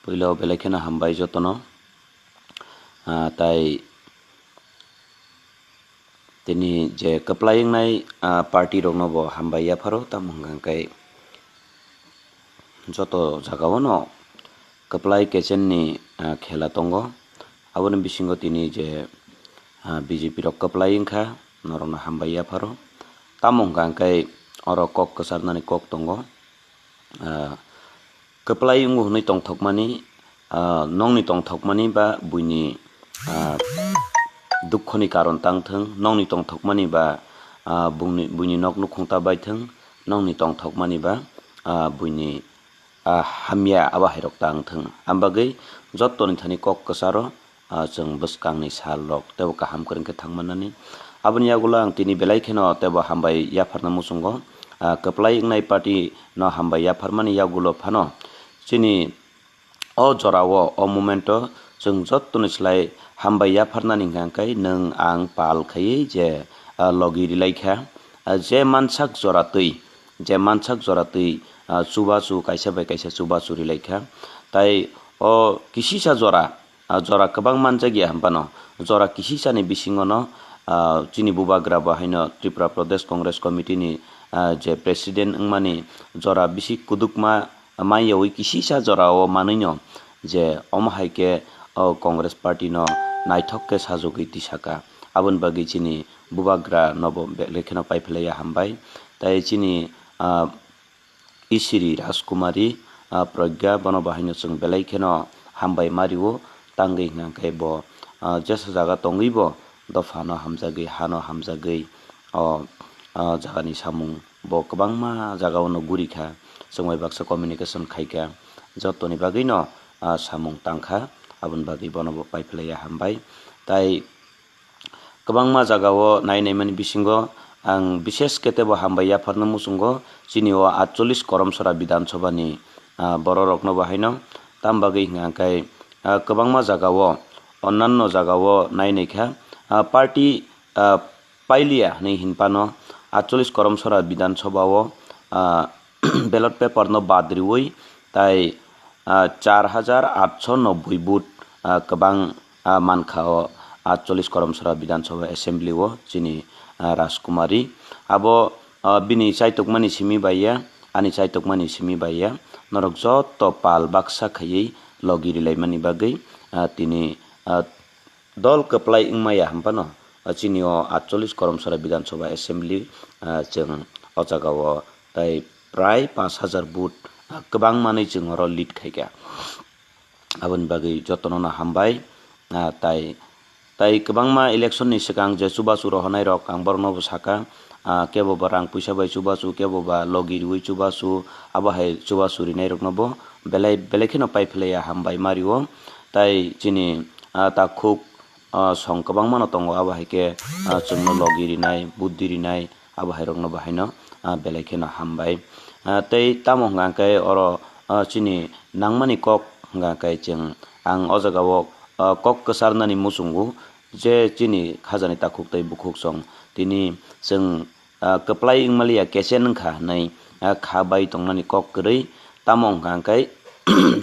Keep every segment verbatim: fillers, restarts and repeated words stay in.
Puila o belai kheno hambai jotono. Ah, tai tini je kwplai wngnai, ah, party rokno bo hambai yapharo, tamo hwnkha khe joto jagao no kwplai kechenni, ah, khela tongo. Aboni bisingo tini je, ah, B J P rok kwplai wngkha, norokno hambai yapharo. Tamo hwnkha khe oro kok kwcharnani kok tongo. Ah, kwplai wngo hwnwi tongthokmani, ah, nokni tongthokmani ba buini, ah, dukhoni karon tang thung, nokni tongthokmani ba, ah, bungni, buini nok nukhung ta bai thung, nokni tongthokmani ba, ah, buini, ah, hamya abo hai rok tang thung. Am bagwi jottoni thani kok kwcharo, ah, chwng bwskangni sal rok teibo kaham kwrwng khe thang mannani. Aboni yagulo ang tini belai kheno teibo hambai yapharna muchungo. Ah, kwplai wngnai party no hambai yapharmani yagulo phano chini o jorao, o moment o chwng jottoni slai hambai yapharnani hwnkha khe nwng ang pal khaiwi je, ah, logi rilai kha. Ah, je mansak jora twi, je mansak jora twi, ah, chubachu kaisa bai kaisa chubachu rilai kha. Tai o kisisa jora, ah, jora kwbang manjakya hwnphano, jora kisisani bisingono, ah, chini bubagra bo haino Tripura Pradesh Congress Committee ni, ah, je president wngmani jora bisi kudukma manya wi kisisa jorao manwino je omo hai khe o Congress party no naithok khe sajagwi tisaka. Aboni bagwi chini bubagra nobo belai kheno paiphlaiya hambai. Tai chini, ah, Isiri Rajkumari, ah, Pragya, bono bo haino chwng belai kheno hambai mario, tangwi hwnkha khe bo, ah, jesa jaga tongwi bo dophano hamjagwi, hano hamjagwi, o, ah, jagani samung bo kwbangma jagao no guri kha, chwng bai baksa communication khai kha, jotoni bagwi no, ah, samung tang kha, aboni bagwi bono bo paiphlaiya hambai. Tai kwbangma jagao nai naimani bisingo ang bishesh khe teibo hambai yapharno muchungo, chini o atchollish Karamchara Bidhan Sabha ni, ah, borok rokno bo haino. Tam bagwi hwnkha khe, ah, kwbangma jagao, onnanno jagao nai naikha, ah, party, ah, pailiya hwnwi hinphano atchollish Karamchara Bidhan Sabha o, ah, ballot paper no bad riwi tai, ah, char hajar atso nobboi vote, ah, kwbang, ah, mankha o atchollish Karamchara Bidhan Sabha Assembly o chini, ah, Rajkumari. Abo, ah, bini chaitokmani simi bai ya, ani chaitokmani simi bai ya, norok joto pal baksa khaiwi logi rilaimani bagwi, ah, tini, ah, dol kwplai wngmaya hwnphano, ah, chini o atchollish Karamchara Bidhan Sabha Assembly, ah, chwng o jagao tai prai pash hajar vote, ah, kwbang manwi chwng oro lead khaikha. Aboni bagwi jotono no hambai, ah, tai, tai kwbangma election ni swkang je chubachu rohornai rok ang borokno bo sakha, ah, kebo ba rang puisa bai chubachu, kebo ba logi riwi chubachu, abo hai chubachu rinai rokno bo belai, belai kheno paiphlaiya hambai mario. Tai chini, ah, takhuk, ah, song kwbangma no tongo, abo hai khe, ah, chwngno logi rinai, buddhi rinai, abo hai rokno bo haino, ah, belai kheno hambai. Ah, tei tamo hwnka khe oro, ah, chini nangmani kok hwnka khe chwng ang o jagao, ah, kok kwcharnani muchungo je chini khajani takhuk tei bukhuk song tini chwng, ah, kwplai wngmaliya kechen wngkha hwnwi, ah, kha bai tongnani kok kwrwi. Tamo hwnka khe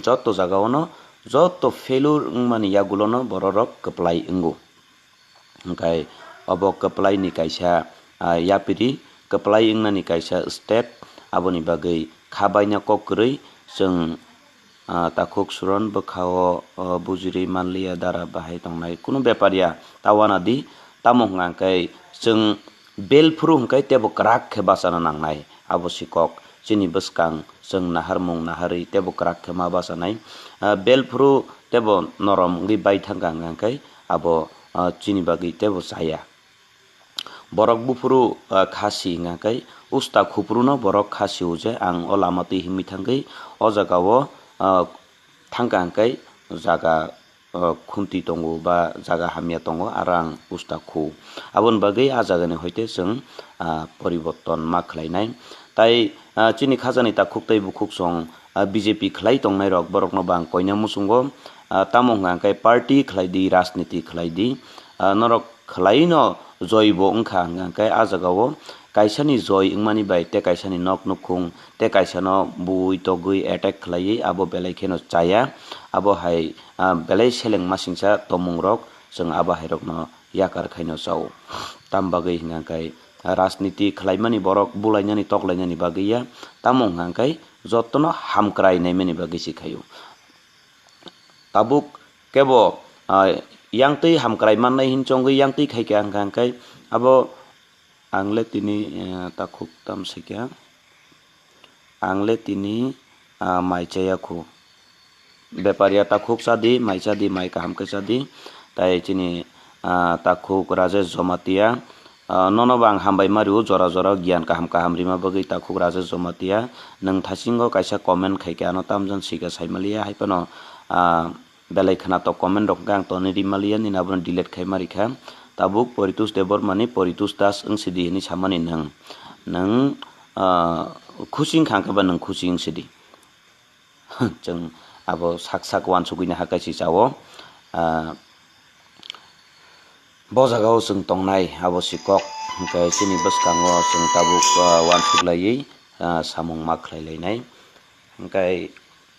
joto jagaono joto failure wngmani yagulono bororok kwplai wngo. Hwnkhe obo kwplaini kaisa, ah, yapiri, kwplai wngnani kaisa step, aboni bagwi kha baina kok kwrwi chwng, ah, takhuk suron bwkhao, oh, bujirwi manliya dara bahai tongnai kunu bepar ya, ta uanadi. Tamo hwnka khe chwng belphuru hwnkhe teibo kwrak khe bachana nangnai, abo si kok. Chini bwskang chwng naharmung naharwi teibo kwrak khe ma bachanai. Ah, belphuru teibo norom wngwi bai thangkha hwnka khe abo, ah, chini bagwi teibo chaya. Borok buphuru, ah, kha si hwnka khe usta khupruno borok kha si-o je ang o lama twi himwi thangwi o jagao, ah, thangkha hwnkhe jaga, ah, khunti tongo ba jaga hamya tongo, aro ang usta khu. Aboni bagwi a jagani hoite chwng, ah, poriborton ma khlainai. Tai, ah, chini khajani takhuk tei bukhuk song, ah, B J P khlai tongnai rok, borokno bo ang koina muchungo, ah, tamo hwnka hwnkhe party khlai di, rajniti khlai di, ah, norok khlaino joi bo wngkha hwnka hwnkhe a jagao kaisani joi wngmani bai tei kaisani nok nukhung tei kaisano bui togwi attack khlaiwi abo belai kheno chaya. Abo hai, ah, belai seleng masingcha tongmungrok chwng abo hairokno yakar khaino chao. Tam bagwi hwnkha khe rajniti khlaimani borok bulainani toklainani bagwi ya, tamo hwnkha khe jotono hamkrai naimani bagwi se khaio. Tabuk kebo, ah, yangtwi hamkrai mannai hin chongwi yangtwi khaikha hwnkha khe abo ang le tini, eh, takhuk tam saikha. Ang le tini, ah, mai chaya khu. Bepariya takhuk chadi, mai chadi, mai kaham khe chadi. Tai chini, ah, takhuk Rajesh Jomatia, ah, nono bo ang hambai ma rio, jora jora giyan kaham kaham rima bagwi takhuk Rajesh Jomatia. Nwng thasingo kaisa comment khaikha, ano tamjani sika saimaliya, hai phano, ah, belai khwnatok comment rok hwnkhe ang tonwi rimaliya, nini abono delete khai ma rikha. Tabuk Poritus Debbarma ni Poritus Das wng sidi hwnwi samani nwng. Nwng, ah, khusi wngkha hwnkhe ba nwng khusi wng sidi. Chwng abo sak sak uansugwi nahakhe se chao. Ah, bo jagao chwng tongnai abo se kok, hwnkhe chini bwskango chwng tabuk, ah, uansuglaiwi, ah, samung ma khlai lainai. Hwnkhe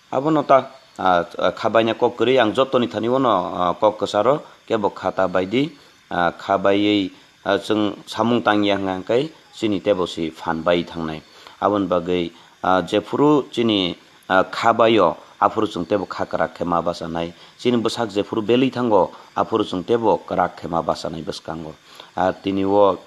abono ta, ah, kha baina kok kwrwi ang jotoni thani uano, ah, kok kwcharo kebo kha ta bai di, ah, kha baiwi, ah, chwng samung tangya hwnkha hwnkhe chini teibo se phan bai thangnai. Aboni bagwi, ah, jephuru chini, ah, kha baio aphuru chwng teibo kha kwrak khe ma bachanai. Chini bwsak jephuru belwi thango aphuru chwng teibo kwrak khe ma bachanai bwskango. Ah, tini o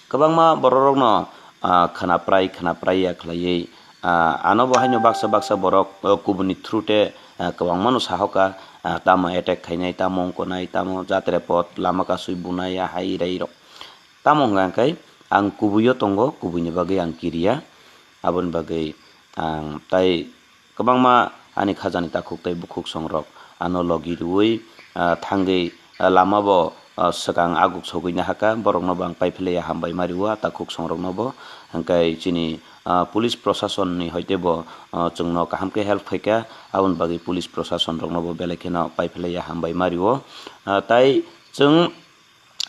kwbangma bororokno, ah, khwnaprai khwnaprai ya khlaiwi, ah, ano bo haino baksa baksa borok, oh, kubuni through te, ah, kwbangmano sahoka, ah, tamo attack khainai, tamo wngkonai, tamo jatre pot lama kasui bunai, ah, hai rai rok. Tamo hwnka hwnkhe ang kubuio tongo, kubuini bagwi ang kiriya. Aboni bagwi ang tai kwbangma ani khajani takhuk tei bukhuk songrok ano logi rwui, ah, thangwi, ah, lama bo, ah, swkang aguk sogwi nahaka, borokno bo ang paiphlaiya hambai ma rwo, ah, takhuk songrokno bo. Hwnkhe chini, ah, police proshasonni hoite bo, ah, chwngno kaham khe help khaika, aboni bagwi police proshasonrokno bo belai kheno paiphlaiya hambai ma rwo. Ah, tai chwng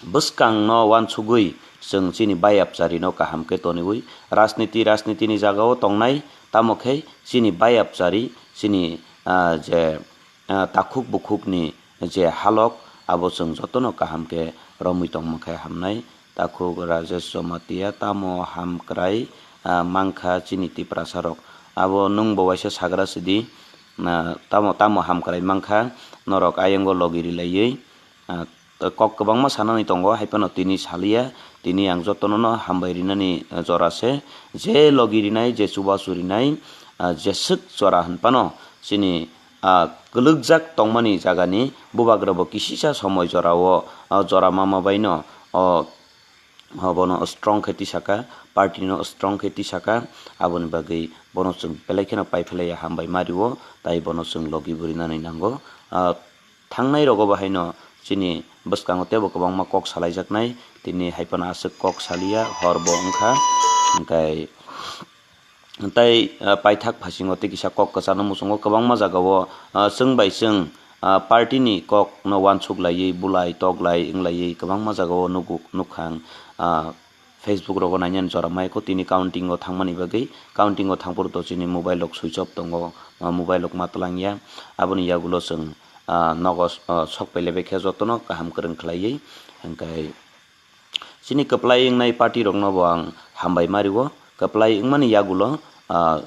bwskangno uansugwi chwng chini bayapcharino kaham khe toniwi rajniti, rajnitini jagao tongnai, tamo khe chini bayapchari, chini, ah, je, ah, takhuk bukhukni je halok, abo chwng jotono kaham khe romwi tongma khe hamnai. Takhuk Rajesh Jomatia, tamo hamkrai, ah, mankha chini Tiprasarok? Abo nwng bo waisa sagra sidi, ah, tamo, tamo hamkrai mankha, norok ayango logi rilaiwi, ah, kok kwbangma sanani tongo, hai phano tini saliya, tini ang jotono no hambai rinani, ah, jora se, je logi rinai, je chubachu rinai, ah, jeswk jora hwn phano chini, ah, kwlwkjak tongmani jagani bubagra bo kisisa somoi jorao, ah, jora mama baino, o, o bono strong khe tisaka, party no strong khe tisaka, aboni bagwi bono chwng belai kheno paiphlaiya hambai ma rwo, tai bono chwng logi bo rinani nango. Ah, thangnai rogo bo haino chini bwskango teibo kwbangma kok salaijaknai, tini hai phano aswk kok saliya, hor bo wngkha, hwnkhe tai, ah, paithak phasingo tei kisa kok kwchangno muchungo kwbangma jagao, ah, chwng bai chwng, ah, party ni kok no uansuk laiwi, bulai tok lai wng laiwi kwbangma jagao nugo, nukha ang, ah, Facebook rogo nainani jora mai kho, tini counting o thangmani bagwi, counting o thangphuru to chini mobile rok switch off tongo, ah, mobile rok ma twlang ya, aboni yagulo chwng, ah, nogo, ah, sok pai laibai khe jotono kaham kwrwng khlaiwi, hwnkhe chini kwplai wngnai party rokno bo ang hambai ma rwo, kwplai wngmani yagulo, ah,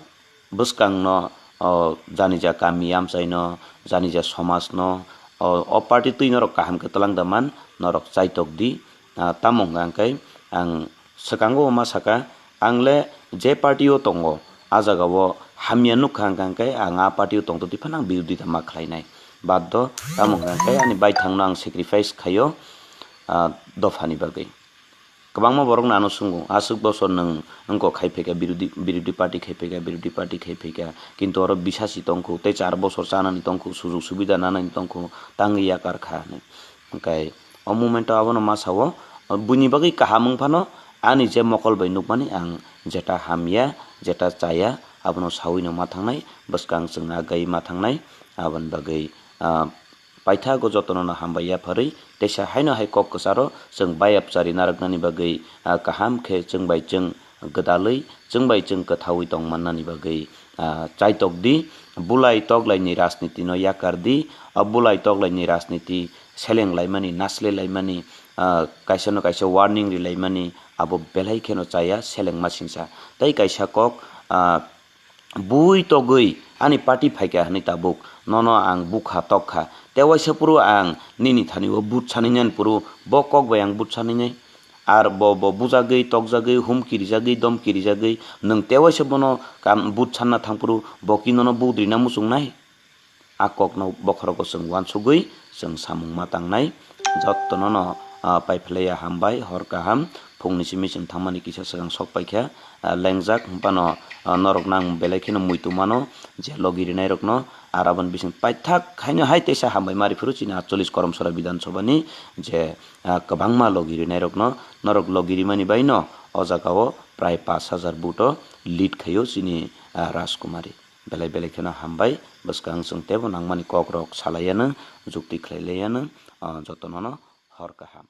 bwskangno, o, janija kami amchaino, janija somajno, o, o party twi norok kaham khe twlang da man, norok chaitok di, ah, tamo hwnka hwnkhe ang swkango ma saka, ang le je party o tongo, a jagao hamya nukha hwnka hwnkhe ang a party o tongtwtwi phano ang birodita ma khlainai. Bad do, tamo hwnka hwnkhe ani baithangno ang sacrifice khaio, ah, dophani bagwi. Kwbangma borokno ano swngo, "Aswk bosor nwng wngkok khai phaikha, birodhi, birodhi party khai phaikha, birodhi party khai phaikha, kintu oro bisasi tongkhu, tei char bosor chanani tongkhu, sujug subida nanani tongkhu, tangwi yakar kha," hwnwi. Hwnkhe o moment o abono ma sao, buini bagwi kaham wng phano ani je mokol bai nukmani ang jeta hamya, jeta chaya, abono sawino ma thangnai, bwskang chwngno agai ma thangnai, aboni bagwi, ah, Paithago jotono no hambai yapharwi teisa haino hai kok kwcharo chwng bayapchari narwknani bagwi, ah, kaham khe chwng bai chwng gwdalwi, chwng bai chwng kwthaui tongmannani bagwi, ah, chaitok di. Bulai toklaini rajniti no yakar di. O bulai toklaini rajniti seleng laimani, nasle laimani, ah, kaisa no kaisa warning ri laimani, abo belai kheno chaya selengma singsa. Tei kaisa kok, ah, bui togwi ani party phaikha hwnwi tabuk nono ang bukha tokha. Tewaisa phuru ang nini thani o vote sanai nani phuru bo kok bai ang vote sanai nai. Ar bo, bo bujagwi, tokjagwi, humki rijagwi, domki rijagwi, nwng tewaisa bono kam vote sanna thangphuru bo ki nono vote rina muchungnai? A kokno bokhorogo chwng uansugwi chwng samung ma tangnai. Jottono no, ah, paiphlaiya hambai, hor kaham, phungni simi chwng thangmani kisa swkang sok paikha, ah, lengjak, hwnphano, ah, norokno ang belai kheno muitu mano, je logi rinairokno, ar aboni bising paithak haino hai teisa hambai ma riphuru chini atchollish Karamsora Bidhan Sabhani je, ah, kwbangma logi rinairokno, norok logi rimani baino o jagao prai pash hajar vote o lead khaio chini, ah, Rajkumari. Belai belai kheno hambai, bwskang chwng teibo nangmani kokrok salaiyanw, jukti khlailayanw, ah, jotono no hor kaham.